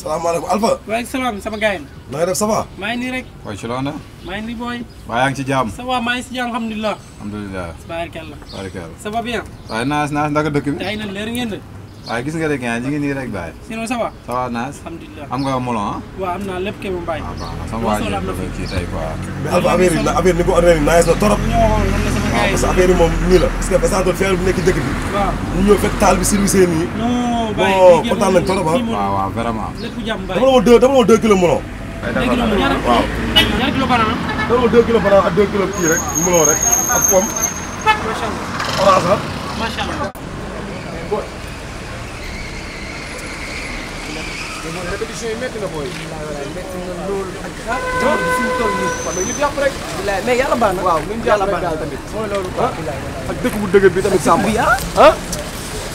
salaamaaleykum Alpha. waaleykum salaam sama gars yi. na nga def ça va. maa ngi nii rek. waaye ci loolu maa ngi nii booy. waaye yaa ngi ci jàmm. ça va maa ngi si jàmm alhamdulilah. alhamdulilah. baarikàlla. baarikàlla. ça va bien. waaye naas ndaka dëkk bi. yaa ngi ne leer ngeen de. waaye gis nga rek yaa ngi nii rek baay. sinon ça va. ça va naas. alhamdulilah. am nga molon ah. waaw am naa lépp kay mu bàyyi. waaw baax na sama waa ji kii tey quoi. mais Alpha affaire ni ko ordonné nice na trop. ñoo waxoon lan la sama gars yi. parce que affaire yi moom nii la parce que instant feebar bi nekk dëkk bi. waaw ñu ñëw fekk taal bi service nii. non bàyyi bon kontaan nañ trop ah. waaw waaw vraiment. lépp jàmm bàyyi. dama la woon 2 kilos molon. waaw. ñaar kilo banana. dama la woon 2 kilos banana ak 2 kilos kii rek molon rek ak pomme. macha allah. orange ah. macha allah. répétition yi métti na booy. métti na loolu ak jamono bi fi mu toll nii. kon ñu jàpp rek. bilaay mais yàlla baax na. waaw ñu jàpp rek daal tamit. mooy loolu quoi bilaay. ak dëkk bu dëgër bi tamit Samba.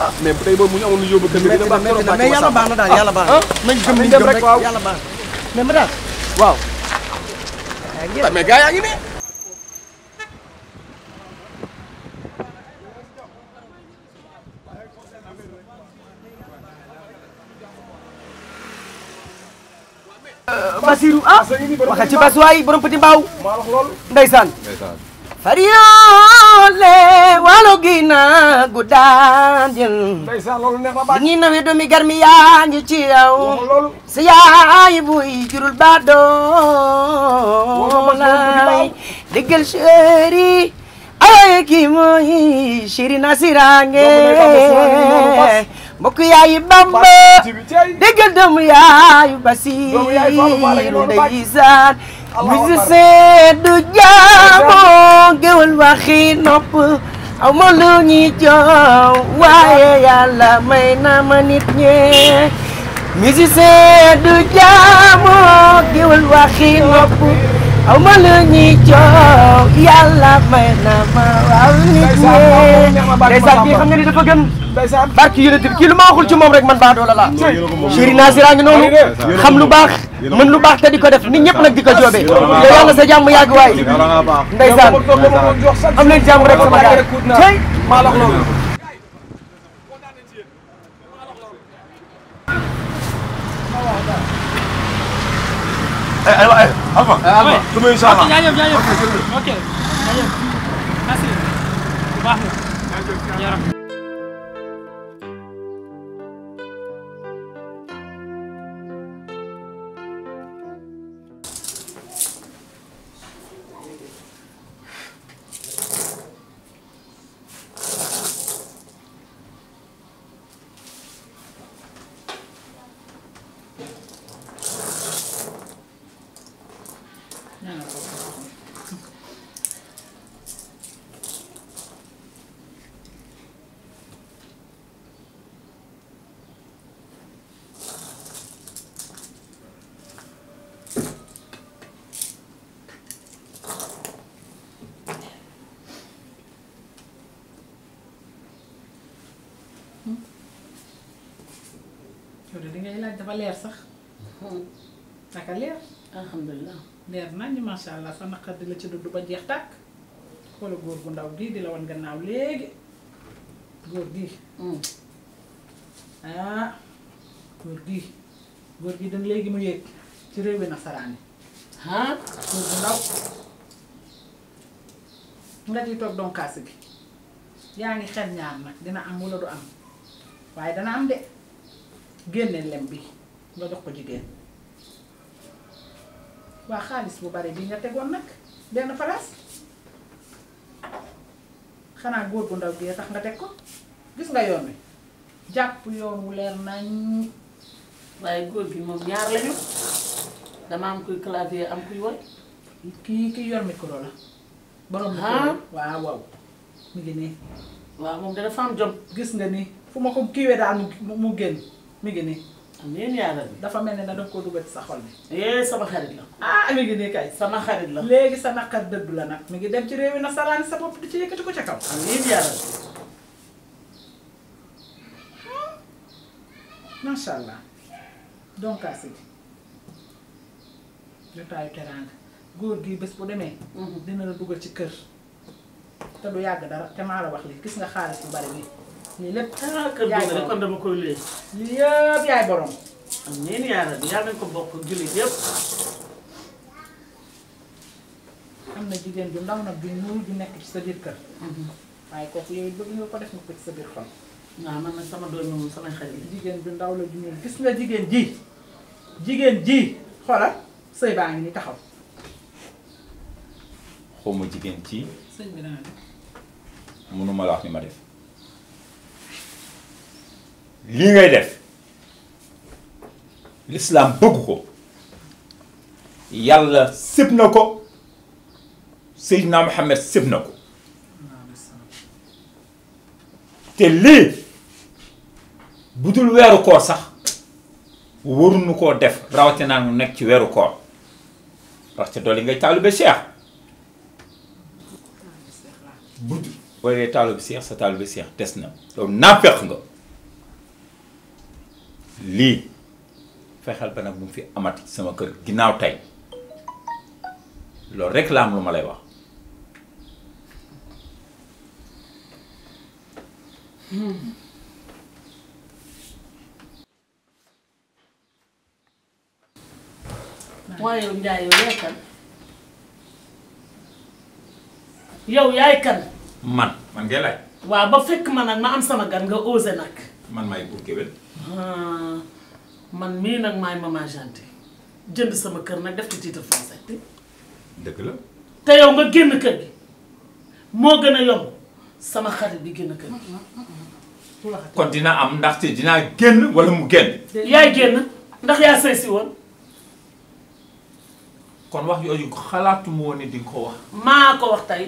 ah mais tey boobu mu ñu amoon lu yóbbu kër gi dina baax trop mais yàlla baax na daal yàlla baax na. nañ gëm nañ dem rek waaw yàlla baax na. mais ma daal. waaw. mais gars yaa ngi ne. Basirou ah waxal ci bas waay borom petit mbaaw ndeysaan ndeysaan. fariole walo gina gudan jël ndeysaan loolu neex na baax. ñi nawe doomi garmi yaa ngi ci yow sa yaay buy jurul ba doolay déggal chéri ay kii mooy chéri nasirange mbokk yaayu Bamba déggal doomu yaayu Basiru ndeysaan musicien du jaamoo géwël waxi nopp aw ma lu ñuy joow waaye yàlla may na ma nit ñe musicien du jaamoo géwël waxi nopp aw ma lu ñuy joow yàlla may na ma waaw nit ñe ndeysaan kii xam nga ni dafa gën barki yonent bi kii lu ma waxul ci moom rek man baa doola la chéri Nasira ngi noonu xam lu baax mën lu baax te di ko def nit ñëpp nag di ko joobe yow yàlla sa jàmm yàgg waay ndeysaan am leen jàmm rek sama gaay cey maa la wax loolu Alpha. Alpha. Inshallah. jaajëf ok jaajëf merci baax na yaram. yow de ngay laaj dafa leer sax. naka leer. alhamdulilah leer nañ macha allah sa naqar di la ci dudd ba jeex tàkk. xoola góor gu ndaw gii di la wan gannaaw léegi góor gii. ah góor gii dañ léegi mu yéeg ci réewi nasaraan yi. ah góor gu ndaw nga ciy toog donkaasi gi yaa ngi xel ñaar nag dina am wala du am waaye dana am de. génneel lem bi nga jox ko jigéen waa xaalis bu bari bi nga tegoon nag benn place xanaa góor gu ndaw gi tax nga teg ko gis nga yoon wi jàpp yoon wu leer nañ. waaye góor gi moom ñaar lañu dama am kuy clavier am kuy woy. kii yor micro la. borom micro waaw waaw mu ngi nii. waaw moom dana fa am jom. gis nga ni fu ma ko kiiwee daal mu génn. mi ngi nii. amiin yàlla bi. dafa mel ne na danga koo dugal ci sa xol bi. sama xarit la. ah mi ngi nii kay. sama xarit la. léegi sa naqar dëddu la nag mi ngi dem ci réewi nasaraan sa bopp di ci yëkkati ko ca kaw. amiin yàlla bi. macha allah. donc asi jotaayu teraanga góor gi bés bu demee. dina la dugal ci kër. te du yàgg dara te maa la wax lii gis nga xaalis bu bari bi lii lépp. kër gi nga kon dama koy lée. lii yëpp yaay borom amiin yaa rabbi yàlla nañ ko bokk jullit yëpp. am na jigéen ju ndaw nag bi ñuul ju nekk ci sa biir kër. waaye kooku yooyu bëgg nga ko def nga ko ci sa biir xol. waaw man nag sama doom moom samay xarit la. jigéen ju ndaw la ju ñuul gis nga jigéen ji xoolal sëy baa ngi ni taxaw. xawma jigéen ci sëñ bi dana def. mënuma la wax ni ma def lii ngay def l'islam bëgg ko yàlla sëb na ko Seydina Muhammad sëb na ko te lii bu dul weeru koor sax waruñu koo def rawatina mu nekk ci weeru koor parce que doole ngay taalibe Cheikh bu boo dee taalibe Cheikh sa taalibe Cheikh des na yow naafeq nga lii fexeel ba nag bu mu fi amati sama kër ginnaaw tey loolu rek la am lu ma lay wax. waaye yow Ndiaye yow yaay kan yow yaay kan. man ngay laaj. waaw ba fekk ma nag ma am sama gan nga osé nag. man maay buur géwél. man mii nag maay maman Janté jënd sama kër nag def ci titre foncier. dëgg la. te yow nga génn kër gi moo gën a yomb sama xarit bi génn kër gi. kon dina am ndaxte dinaa génn wala mu génn. yaay génn ndax yaa sëy si woon. kon wax yooyu xalaatuma woon ne di nga ko wax. maa ko wax tey.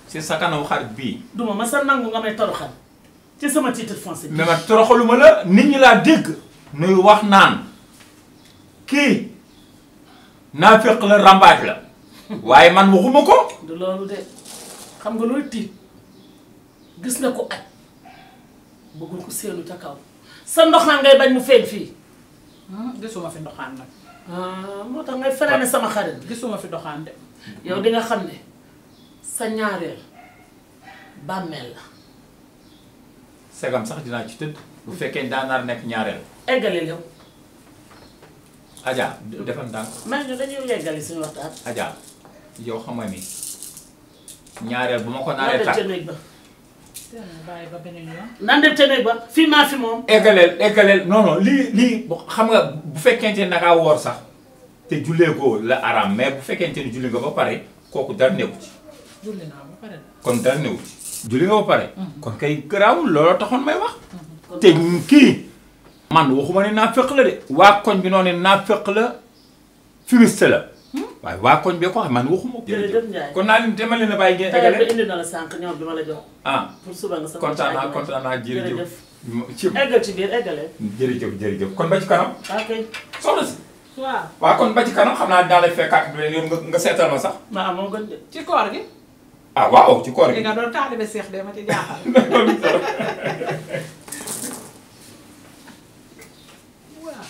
ci sa kanamu xarit bii. duma ma sa nangu nga may toroxal ci sama titre foncier. mais ma toroxaluma la nit ñi laa dégg. nuy wax naan kii naafeq la rambaaj la. waaye man waxuma ko. du loolu de xam nga looy tiit gis nga ko aj bëggul ko seenu ca kaw sa ndoxaan ngay bañ mu feeñ fii. gisuma fi ndoxaan nag. moo tax ngay freiné sama xarit bi. gisuma fi ndoxaan de. yow di nga xam ne sa ñaareel bàmmeel la. segam sax dinaa ci tëdd. bu fekkee daan naar nekk ñaareel. eggalil yow. Adja defal ndànk. mais ñu dañuy yeggali suñu waxtaan. Adja yow xam nga ni ñaareel bu ma ko naaree tàkk. nan dem ca néeg ba. bàyyi ba beneen yoon. nan dem ca néeg ba fii maa fi moom. eggaleel non lii xam nga bu fekkente ne dangaa woor sax te jullee ko la araam mais bu fekkente ne julli nga ba pare kooku dara nekku ci. julli naa ba pare. kon dara nekku ci. julli nga ba pare. kon kay garaawul looloo taxoon may wax. te kii. man waxuma ne naafeq la de. waa koñ bi noonu naafeq la fumiste la. waaye waa koñ bee ko xam man waxuma. jërëjëf Ndiaye kon naa leen dama leen a bàyyi ngeen tayal eggale. ba indi na la sànq ñoom bi ma la jox. pour suba nga sama kontaan naa jërëjëf. eggal ci biir eggale. jërëjëf kon ba ci kanam. ok soxna si. waaw. waaw kon ba ci kanam xam naa dinaa lay fekkaat bi yow nga seetal ma sax. maa moo gën de. ci koor gi. ah waaw ci koor gi. li nga doon taalibe Seex de ma ci jaaxal. waaw.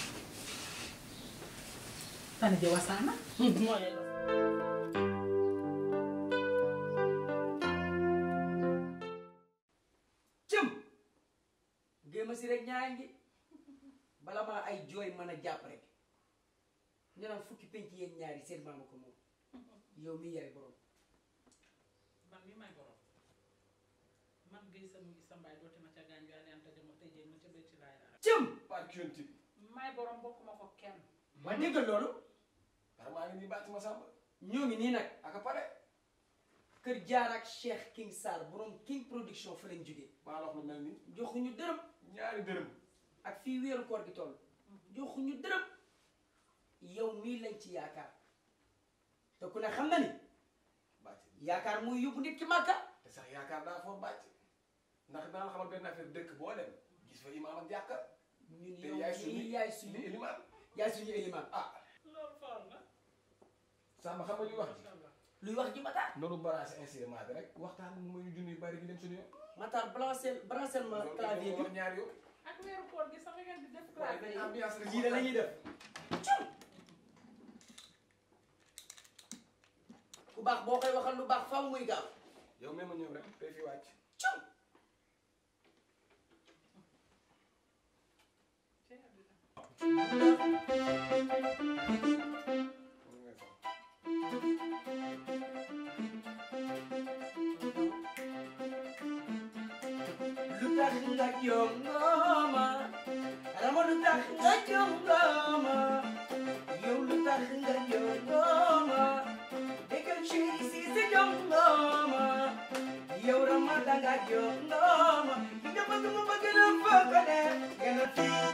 tani ji wasaana. cëm géema si rek ñaay ngi bala maa ay jooy mën a jàpp rek ñu naan fukki penc yéen ñaari seen maama ko moom yow mi yare borom man mii may borom man gay sa mbaay doote ma ca gaañ bi ale anta jama tey jéem ma ca bëcc laay dara cëm may borom bokkuma ko kenn waa déggal loolu par maa ngi nii bàcc ma sàmba ñoo ngi nii nag aka pare kër jaar ak Cheikh King Sarr borom King production fa lañ jógee maa wax lu mel ni joxuñu dërëm ñaari dërëm ak fii weeru koor gi toll joxuñu dërëm yow mii lañ ci yaakaar te ku ne xam na ni bàcc yaakaar muy yóbbu nit ki màkka te sax yaakaar daa foofu bàcc ndax naa la xamal benn affaire dëkk boo dem gis fa imaam ak jàkka ñun te yow mii yaay suñu ilimaan yaay suñu élimaan ah loolu foor na sàmba xam nga luy wax ji luy wax ji Matar noonu branché instrument bi rek waxtaan mu ñu junni yu bari bi dem suñu yoon Matar branché ma clavier bi wax ñaari yoon ak weeru koor gi sax ngeen di def waaye dañ ambiance rek lii da la ñuy def ku baax boo koy waxal lu baax faaw muy gaaw yow même ma ñëw rek tey fi wàcc lu tax nga jongoma Rama lu tax nga jongoma yow lu tax nga jongoma déggal chéri si sa jongoma yow Rama danga jongoma ki nga bëgg ma bëgg la bëgg ne gën a fii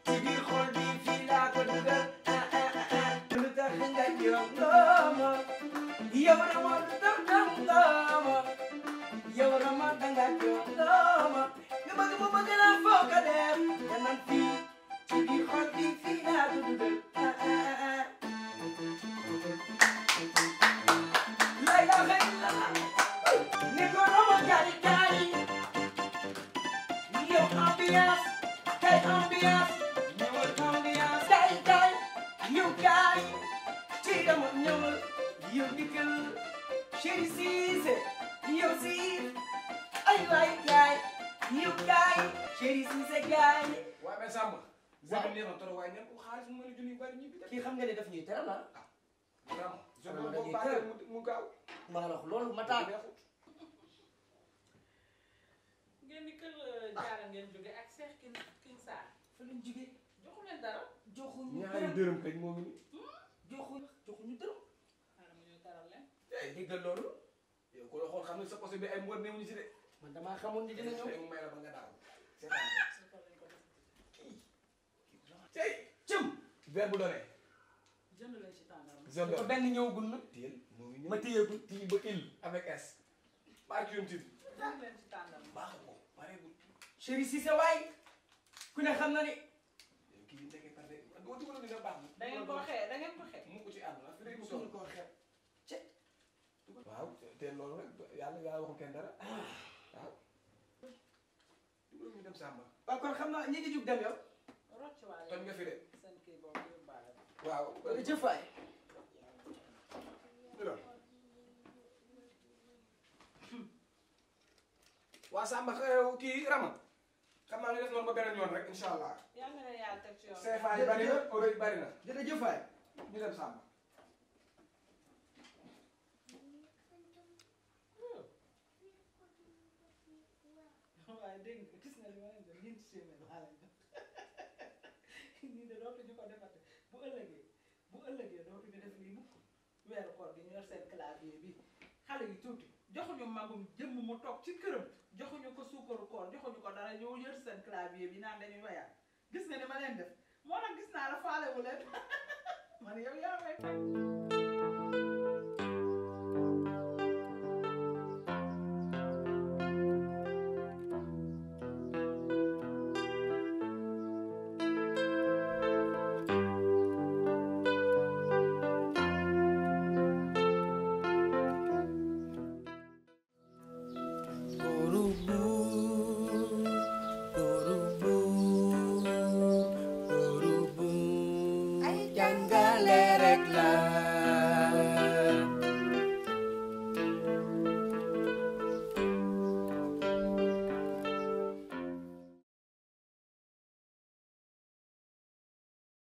ci biir xol bi fii laa ko dugal lu tax nga jongoma yow Rama lu tax jongoma yow Rama danga jongoma nga bëgg ma bëgg la bëgg ne gën a fii ci biir xol bi fii laa ko dugal la ilaha illallah ni ko Rama gari gari yow ambiance kay ambiance ñëwal ambiance kay kay yow kay ci dama ñëwal yow dikkal Chéri Cissé yow si ay waay kay yow kay Chéri Cissé kay waaye mais Samba. Zane neex na trop waaye ñan ko xaalis mu mën a junni bari ñibbi. kii xam nga ne daf ñuy teral la Rama. zone boobu baaxee mu gaaw. maa la wax loolu ma taal ngeen ni kër jaara ngeen jóge ak Cheikh King Sarr fa lañ jugee joxu leen dara. joxuñu ñaari dërëm kañ moo ngi nii. joxuñu dërëm xaaral ma ñëw taral leen. déggal loolu yow ku la xool xam ne sa poche bi ay mboot néew ñu si de. man damaa xamoon ni dina ñëw mu may la ba nga daaw. seetaan ko. su ko lañ ko def. cey cëm. verre bu donné. jënd leen ci tàndaram. zone ko benn ñëwagul na téel moo ngi ñëw. ma téyeegul tii ba il avec S. barke yoon tiit. jënd leen ci tàndaram. baax ko pareegul. Chéri Cissé waay ku ne xam na ni yow kii bi nekkee par de doo dugal dina baax. da ngeen ko xee da ngeen ko xee. mu ko ci àdduna fi mu suñu toll. koo xeeb ce waaw te loolu rek yàlla waxul kenn dara. waaw. dugal ñu dem Samba. waaw kon xam naa ñi ngi jug dem yow rocc waale toj nga fi de. seen kii boobu yóbbaale ko. waaw. wala jëf waay waa Samba kii Rama. xam naa ñu def noonu ba beneen yoon rek incha allah. yàlla na yàlla teg ci yoon. CFA yi bari na euro yi bari na. jërëjëf waay ñu dem Samba. waaye dégg nga gis nga li ma leen def ñeenti téeméer laa leen def nii de dootuñu ko defate bu ëllëgee dootuñu def lii mukk weeru koor gi ñu yor seen clavier bi xale yi tuuti joxuñu magum jëmm mu toog ci këram joxuñu ko suukaru koor joxuñu ko dara ñëw yor seen clavier bi naan dañuy wayaat gis nga ni ma leen def moo tax gis naa la faale wu leen man yow yaa may